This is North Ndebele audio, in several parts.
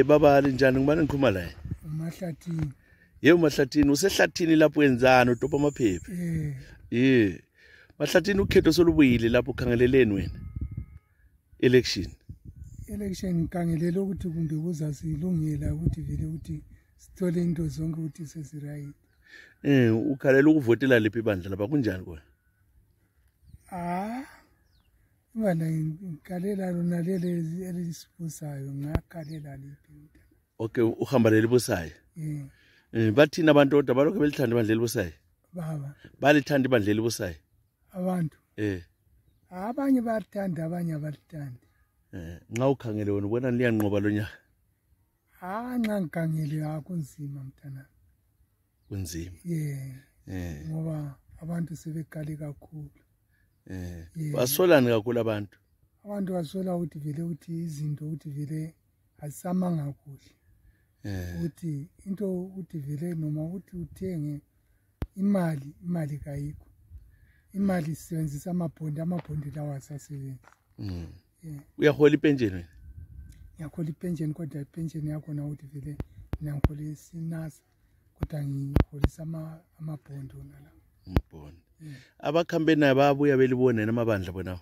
Baba njani ngibani ngikhuluma la? UMahlathini. UMahlathini usehlathini lapho wenzani utopa amaphepha? Mahlathini ukhetho solubuyile lapho ukhangeleleni wena. Election Ngikhangelele ukuthi kumbe kuzasilungela ukuthi vele ukuthi sithole into zonke ukuthi sesiright. Ukhalela ukuvotela lephi ibandla lapha kunjani kona? Ngibana ngikalela lona lele elisibusayo ngakhalela lephi. Okay, uhamba lelibusayo. Bathina abantu kodwa balokho belithanda ibandla elibusayo. Baba. Balithanda ibandla elibusayo. Abantu. Abanye bathanda abanye abalithandi. Nxa ukhangele wena ubona liyanqoba lo nyaka. Nxa ngikhangele akunzima mntana. Kunzima. Ngoba abantu sebeqale kakhulu. Basolani kakhulu abantu. Abantu basola ukuthi vele ukuthi izinto ukuthi vele azisamanga kuhle. Ukuthi into ukuthi vele noma ukuthi uthenge imali kayikho. Imali isebenzisa amabhondi lawa asasebenza. Uyahola ipensheni wena? Ngiyahola ipensheni kodwa ipensheni yakho na ukuthi vele ngiyahola isinasa kodwa ngiholisa amabhondi wona la. Umbondo. Abakhambe naye babuya belibone namabandla bona.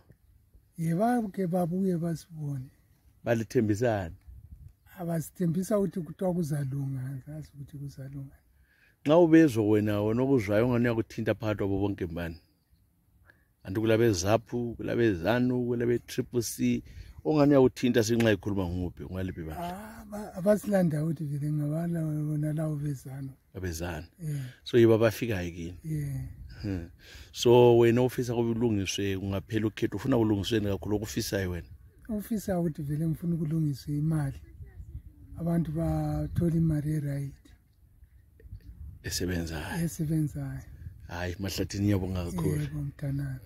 Yebake babuye basibone. Balithembisana. Abasithembisa ukuthi kuthiwa kuzalunga, ngazi ukuthi kuzalunga. Nxa ubezwe wena onokuzwayo ongani uyakuthinta phakathi kwabo bonke mbani? Anti kulabe Zaphu, kulabe leZanu, kulabe CCC, ongani uyakuthinta sinxa ikhuluma nguphi ngaliphi bandla? Abasilanda ukuthi vele ngabala bona lawo leZanu. Abezana. So yiba bafika yini? So wena ufisa kubulungiswe ungaphela ukhetho ufuna kulungisweni kakhulu okufisayo wena? Ufisa ukuthi vele ngifuna kulungiswe imali. Abantu bathola imali right. Esebenzayo. Esebenzayo. Hayi Mahlathini yabonga kakhulu. Yebo mntanami.